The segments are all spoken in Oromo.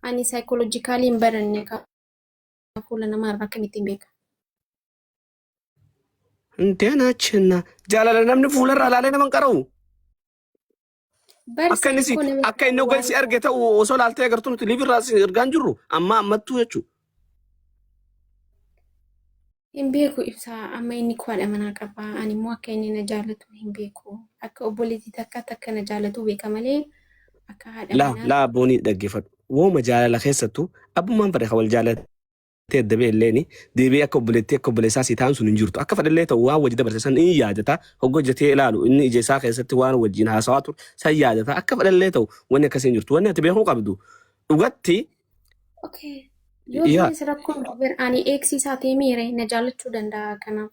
Ani saayikooloojikaalii hin baranne ka fuula namaa irraa akkamittiin beeka? Inteenaachinna jaalala namni fuularraa ilaalee nama hin qara'u. Bar Akka inni si saayikoo nama akka inni waan hoggansi arge ta'u osoo laaltee agartu nuti liivirraa si ergaan jirru ammaa ammattuu jechuudha. Hin beeku ibsaa amma inni koo haadha manaa qaba ani immoo akka inni na jaallatu hin beeku akka obboleettii takkaatti akka na jaallatu beeka malee akka haadha Laa manaa laa boonii dhaggeeffadhu. Wooma jaalala keessattuu abbummaan fedhe kan wal jaalatee adda ba'e illeen deebi'ee akka obboleettii akka obboleessaa si ta'an sun hin jirtu. Akka fedhe illee ta'u waan wajji dabarse san in yaadata. Hogga hojjetee ilaalu inni ija isaa keessatti waan wajjin haasawaa ture san yaadata. Akka fedhe illee ta'u wanni akkasii hin jirtu. Wanni ati beekuu qabdu dhugatti Okay. Yoo yaa ta'es rakkoon qabu ani eegsisaa ta'e miire na jaallachuu danda'a kanaaf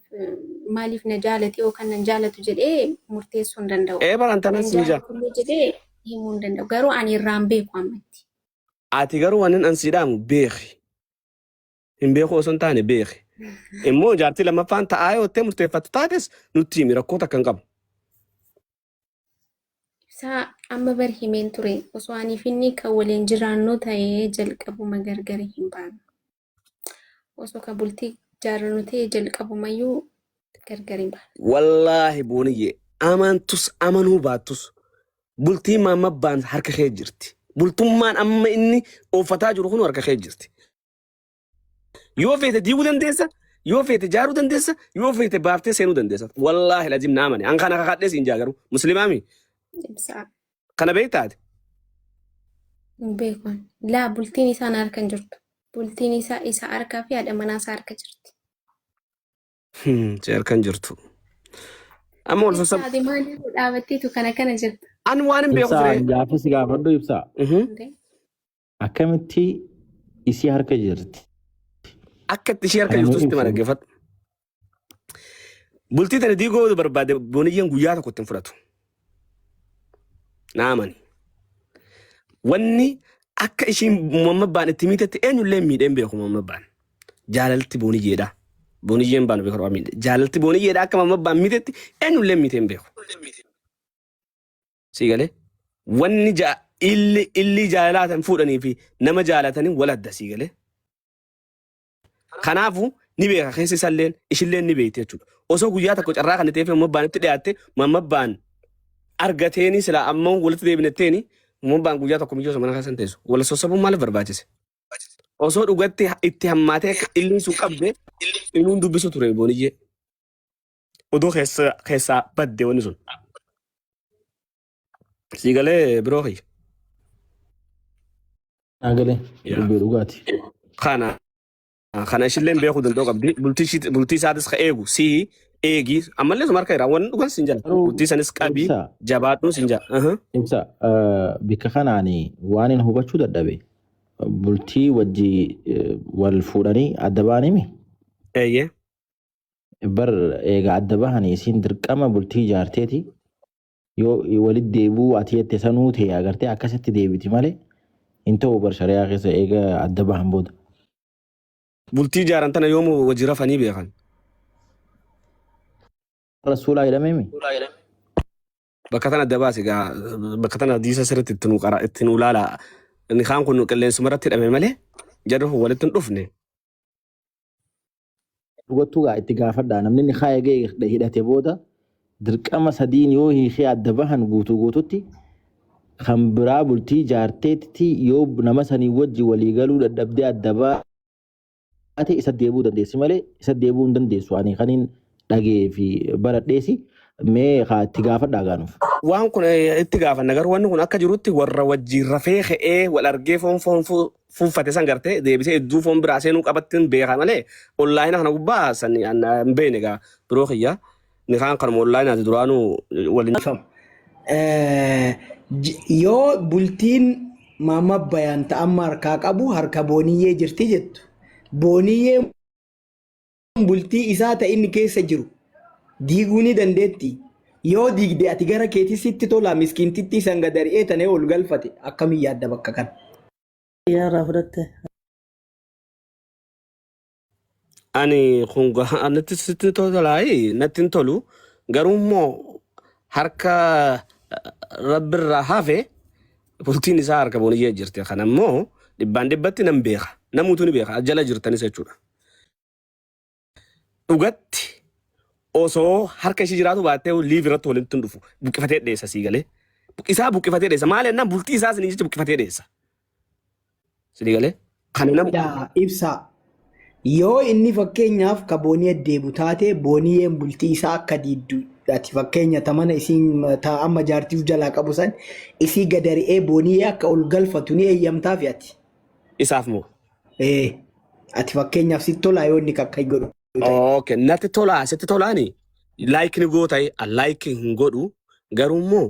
maaliif na jaalate yookaan nan jaalatu jedhee murteessuu hin danda'u. Ee baran Nan tanas ni jaa. jaalatu illee jedhee himuu hin danda'u. Garuu ani irraan beeku ammatti. Ati garuu waan an sii dhaamu beeki. Hin beeku osoo hin taane beeki. Immoo jaartii lammaffaan ta'aa yoo ta'e murteeffattu taates nutti himi rakkoo takka hin qabu. Ibsaa amma bar himeen ture osoo aniif inni kan waliin jiraannu ta'ee jalqabuma gargari hin baanu. Osoo kan bultii jaarannu ta'ee jalqabumayyuu gargar hin baanu. Wallaahi booniyye amantus amanuu baattus bultiin maammabbaan harka kee jirti. Bultummaan amma inni ooffataa jiru kun harka kee jirti. Yoo feete diiguu dandeessa, yoo feete jaaruu dandeessa, yoo feete baaftee seenuu dandeessa. Wallaahi lazim na amane. An kana kakadhee siin jaa garuu muslimaami. Ibsaa Kana beektaati. hin beeku. Laa bultiin isaa na harka hin jirtu. Bultiin isaa isa harkaa fi haadha manaa isaa harka jirti. Si harka hin jirtu. Amma wal sassabu. Ibsaa ati maaliif dhaabatteetu kana kana jirta? An waan hin beeku Ibsaa ture. gaaffii si gaafadhu ibsaa. Akkamitti isii harka jirti? Akka itti ishee harka Kana nuu jirtu sitti ibsi. mara dhaggeeffadhu. Bultii tana diigoo yoo barbaade booniyyeen guyyaa tokko ittiin fudhatu. Na amani. Wanni akka ishiin mammabbaan itti miitetti eenyullee miidhee hin beeku mammabbaan. Jaalalti booniyyeedha. Booniyyeen baanu beeku miidhe. Jaalalti booniyyeedha akka mammabbaan miitetti eenyullee miitee hin beeku. Sii galee? Wanni ja illi illii jaalalaa tan fuudhanii fi nama jaalatanii wal adda sii galee? Kanaafu ni beeka keessa isalleen ishilleen ni beekti jechuudha. Osoo guyyaa tokko carraa kana ta'eef mammabbaan itti dhiyaatte mammabbaan argateeni silaa amma walitti deebinetteeni mammabbaan guyyaa tokko miyyoo mana keessa hin teessu. Wal sossobuun maaliif barbaachise? Osoo dhugatti itti hammaatee akka illiin sun qabde inuun dubbisu ture booniyyee. Odoo keessa keessaa badde wanni sun. Sii galee biroo kiyya. Naa galee Yaa. dubbii dhugaati. Kana kana ishilleen beekuu danda'u qabdi. Bultii ishii- bultii isaatis ka eegu sii eegi ammallee suma harka jira wanni dhugan siin jala. Garuu Bultii sanis qabii ibsa jabaadhuu siin jala. Aha. ibsa bikka kanaani waan hin hubachuu dadhabe bultii wajji wal fuudhanii adda ba'anii Eeyyee. Bar eega adda bahanii isiin dirqama bultii ijaarteeti yoo walitti deebi'uu ati jette sanuu ta'e agartee akkasitti deebiti malee hin ta'u bar shari'aa keessa eega adda bahan booda. Bultii ijaaran tana yoomu wajji rafanii beekan. Rasuulaa jedhameemi. Bakka tana adda baasi gaa bakka tana hadiisa sirriitti itti nuu qara itti nuu laala. Inni kaan kun qilleensuma irratti hidhame malee jarri kun walitti hin dhufne. Dhugattuu gaa itti gaafadhaa namni ni kaa eegee hidhate booda dirqama sadiin yoo hiikee adda bahan guutuu guututti kan biraa bultii jaarteetti yoo nama sanii wajji walii galuu dadhabdee adda baate isa deebi'uu dandeessi malee isa deebi'uu hin dandeessu ani kaniin dhagee fi baradheesi mee kaa itti gaafadhaa gaanuuf. Waan kun itti gaafanna garuu wanni kun akka jirutti warra wajjin rafee ka'ee wal argee foon foon fuuffate san gartee deebisee iddoo foon biraa seenuu qabattiin beeka malee onlaayina kana gubbaa san hin beekne egaa biroo kiyya ni kaan kanuma onlaayinaati duraanuu waliin. Dhiifama. Yoo bultiin maama bayaan ta amma harkaa qabu harka booniyyee jirti jettu. Booniyyee bultii isaa ta inni keessa jiru diiguu ni dandeetti. Yoo diigde ati gara keetii sitti tola miskiintittii san gad ari'ee tanee ol galfate akkamiin yaadda bakka kana. Yaa irraa fudhatte. Ani kun natti sitti tolaayi natti hin tolu garuu immoo harka rabbirraa hafe Bultiin isaa harka booniyyee jirti. Kana immoo dhibbaan dhibbatti nan beeka. Namuutu ni beeka. Jala jirtanis jechuudha. Dhugatti osoo harka ishii jiraatu baattee liiv irratti walitti hin dhufu. Buqqifatee dheessa sii galee. Isaa buqqifatee dheessa. Maal jennaan bultii isaa sinii jecha buqqifatee dheessa. Sii galee. Kana nam Yaa ibsaa. Yoo inni fakkeenyaaf ka booniyee deebu taate booniyeen bultii isaa akka diiddu ati fakkeenya ta mana isiin ta amma jaartiif jalaa qabu san isii gadari'ee booniyee akka ol galfatu ni eeyyamtaafi ati. Isaaf moo? Ee ati fakkeenyaaf sitti tolaa yoo inni kakka godhu ta'e. Okay, natti tolaa sitti tolaani like ni goota like hin godhu garuu immoo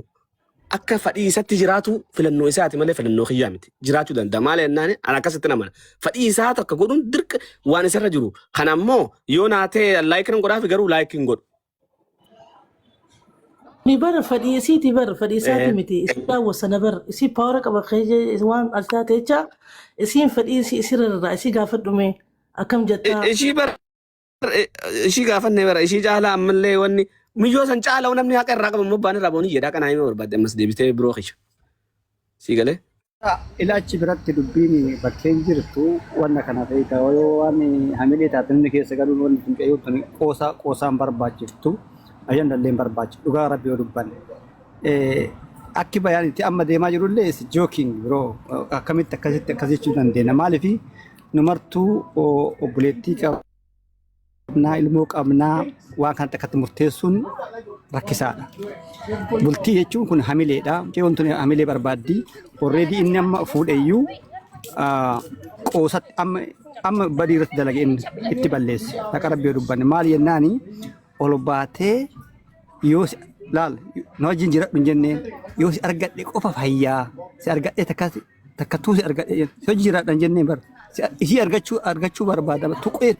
akka fadhii isatti jiraatu filannoo isaati malee filannoo kiyyaa miti jiraachuu danda'a maal jennaan an akkasitti nama fadhii isaa takka godhuun dirqa waan isarra jiru kana immoo yoo naa ta'e like nan godhaafi garuu like hin godhu. Ni bara fadhii isiiti bara fadhii isaati miti isii daawwasana bara isii paawara qaba keessa waan as taate jecha isiin fadhii isii isirra irraa isii gaafadhume akkam jettaa. Ishii bara ishii gaafanne bara ishii caalaa ammallee wanni miyyoo san caalaa namni haqa irraa qabu immoo baan irraa boonii jedhaa kanaa himee barbaadde ammas deebitee biroo kiyya. Sii galee? Ilaachi biratti dubbiin bakkeen jirtu wanna kana feeta yoo waan hamilee taate namni keessa galuun wanni tun qe'ee tun qoosaa qoosaan barbaachiftu ajandaa illee hin barbaachiftu dhugaa rabbi yoo dubbanne. Akki bayaan itti amma deemaa jirullee is joking bro akkamitti akkasitti akkas jechuu dandeenya maaliif nu martuu obboleettii qabnaa ilmoo qabnaa waan kanatti akkatti murteessuun rakkisaadha. Bultii jechuun kun hamileedha. Mucayyoon tun hamilee barbaaddi. Already inni amma fuudheyyuu qoosatti amma amma badii irratti dalage inni itti balleesse. Haqa rabbi yoo dubbanne maal jennaani ol baatee yoo si laal na wajjin jiradhu hin jenneen yoo si argadhe qofa fayyaa si argadhe takka takkattuu si argadhe si wajjin jiraadha hin jenneen bar isii argachuu argachuu barbaada tuqee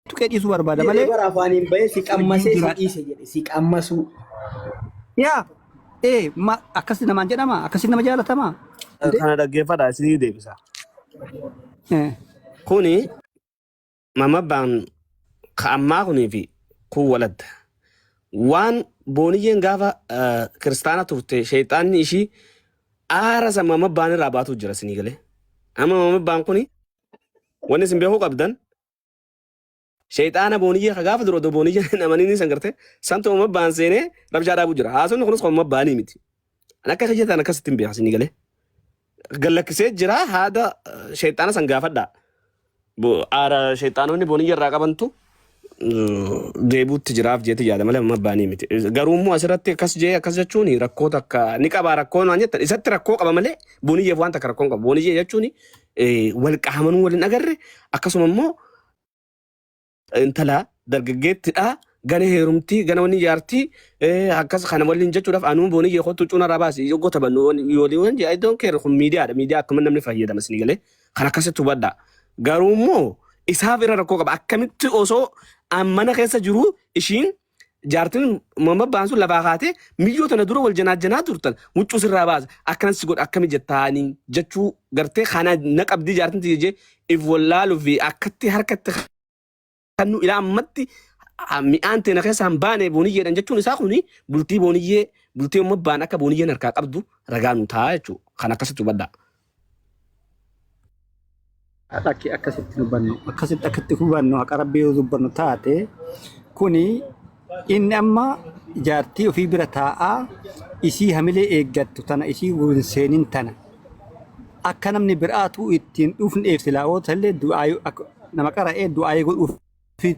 tuqee dhiisuu barbaada Jedhee malee bara afaaniin bahee si wajjin qammasee si jiraadha. dhiise jedhe si qammasuu. Yaa ee ma akkasi namaan jedhama akkasi nama jaalatama. Kana dhaggeeffadha isinii deebisa. Eh. Kuni mamabbaan ka ammaa kunii fi kun waladda. Waan booniyyeen gaafa kiristaana turte sheexaanni ishii aara san mamabbaan irraa baatu jira isinii galee. Amma mamabbaan kuni wanni isin beekuu qabdan sheexaana booniyyee ka gaafa dura odoo booniyyeen hin amaniin san garte santu mamabbaan seenee rabshaa dhaabuu jira. Haasofni kunis kan mamabbaanii miti. An akka kiyya ta'an akkasitti hin beeka isinii galee. Gallakkisee jira haada sheexaana san gaafadhaa. Aara sheexaanonni booniyya irraa qabantu deebuutti jiraaf jeeti yaada malee amma baanii miti. Garuu immoo asirratti akkas jee akkas jechuun rakkoo takka ni qabaa rakkoo waan jettan isatti rakkoo qaba malee booniyyeef waan takka rakkoon qaba. Booniyyee jechuun wal qaamanuu waliin agarre akkasuma immoo intala dargaggeettidha gana heerumtii gana wanni jaartii akkas kana waliin jechuudhaaf anuu booniyyee kottu cuna irraa baasi yoo taphannu yoolii waan jee I don't care kun miidiyaadha miidiyaa akkuma namni fayyadama isinii galee kan akkasitti hubadha garuu immoo isaaf irra rakkoo qaba akkamitti osoo an mana keessa jiru ishiin jaartiin mammabbaan sun lafaa kaatee miyyoo tana dura wal janaajjanaa turtan huccuu sirraa baasa akkanas si godha akkami jettaanii jechuu gartee kana na qabdii jaartiin tiyya jee if wallaaluu fi akkatti harkatti kannu ilaa ammatti mi'aan teena keessaa hin baane booniyyeedhaan jechuun isaa kuni bultii booniyyee bultii mammabbaan akka booniyyeen harkaa qabdu ragaa nu ta'a jechuudha. Kan akkasitti hubadhaa. Lakki akkasitti hubannu akkasitti akkatti hubannu haqa rabbii yoo dubbannu taate kuni inni amma jaartii ofii bira taa'aa isii hamilee eeggattu tana isii hin seenin tana akka namni biraatu ittiin dhufneef silaa illee du'aa nama qara'ee du'aa godhuuf fi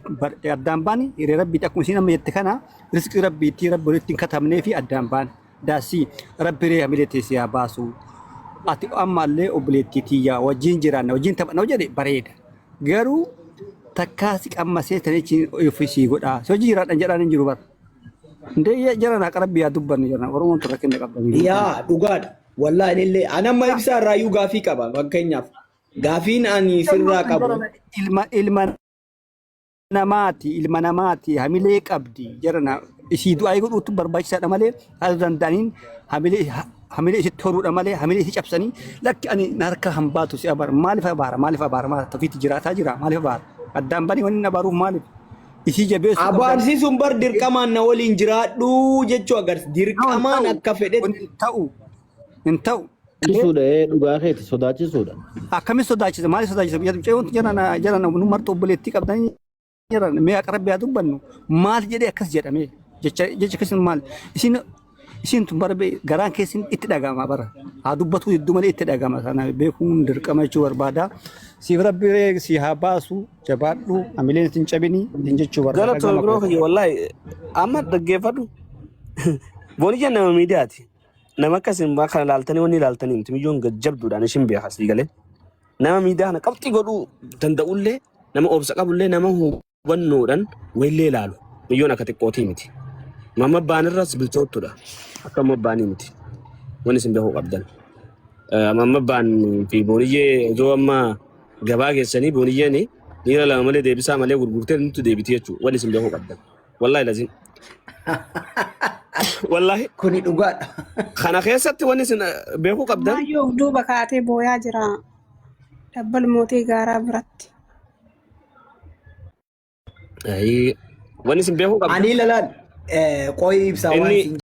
addaan baani hiree rabbiitti akkuma isiin amma jette kana riskii rabbiitti rabbi walitti hin katabnee fi addaan baan daasii rabbi ree hamilee teessee haa baasu ati ammallee obboleettii tiyyaa wajjin jiraanna wajjin taphanna jedhe bareeda garuu takkaa si qammasee tanichi ofii sii godhaa si hojii jiraadhan jedhaan hin jiru bara. Ndee jaran haqa rabbi yaa dubbannu jaran Oromoon tun rakkina qabda. Yaa dhugaadha. Wallaahi illee an amma ibsaa irraayyuu gaafii qaba fakkeenyaaf. Gaafiin ani sirraa qabu. Ilma ilma namaati ilma namaati hamilee qabdi jarana isii du'aa godhuutu barbaachisaadha malee haala danda'aniin hamilee hamilee isitti horuudha malee hamilee isii cabsanii lakki ani na harka han baatu si abaara maaliif abaara maaliif abaara maaliif ofiitti jiraataa jira maaliif abaara addaan banii wanni na abaaruuf maaliif isii jabeessuu qabda. Abaarsiisuun bar dirqamaan na waliin jiraadhu jechuu agarsiisa. Ta'u Dirqamaan akka fedhetti. ta'u Hin ta'u. Sodaachisuudha ee dhugaa keeti sodaachisuudha. Akkamitti sodaachisa? Maaliif sodaachisa? Biyya mucayyoon jarana jarana nu martu obboleettii qabdanii jarana mee haqa rabbi haa dubbannu maal jedhee akkas jedhamee jecha jecha akkasii maal isin isin tun bara garaan keessan itti dhaga'ama bara haa dubbatu hedduu malee itti dhaga'ama sana beekuun dirqama jechuu barbaada. Siif rabbi si haa baasu jabaadhu hamileen sin cabini sin jechuu barbaada Galatoomi gama biroo koo. kiyya wallaahi amma dhaggeeffadhu. Booniyyan nama miidiyaati. Nama akkasiin waa kana ilaaltanii wanni ilaaltanii miti miyyoon gajjabduudhaan ishin beeka sii galee. Nama miidiyaa kana qabxii godhuu danda'ullee nama obsa qabullee nama hubannoodhaan wayillee ilaalu miyyoon akka xiqqootii miti. Mamma baanirras bilchoottudha. Akka mamma baanii miti. Wanni isin beekuu qabdan. Mamma baan fi booniyyee osoo amma gabaa geessanii booniyyeen dhiira lama malee deebisaa malee gurgurtee nutti deebiti jechuudha. Wanni isin beekuu qabdan. Wallahi lazim. Wallahi Kuni dhugaadha. kana keessatti wanni isin beekuu qabdan Ammayyuu of duuba kaatee booyaa jira. Dabbal mootii gaaraa biratti. Ayii, wanni isin beekuu qabdan Ani lalaan qo'ii ibsaa waan inni isin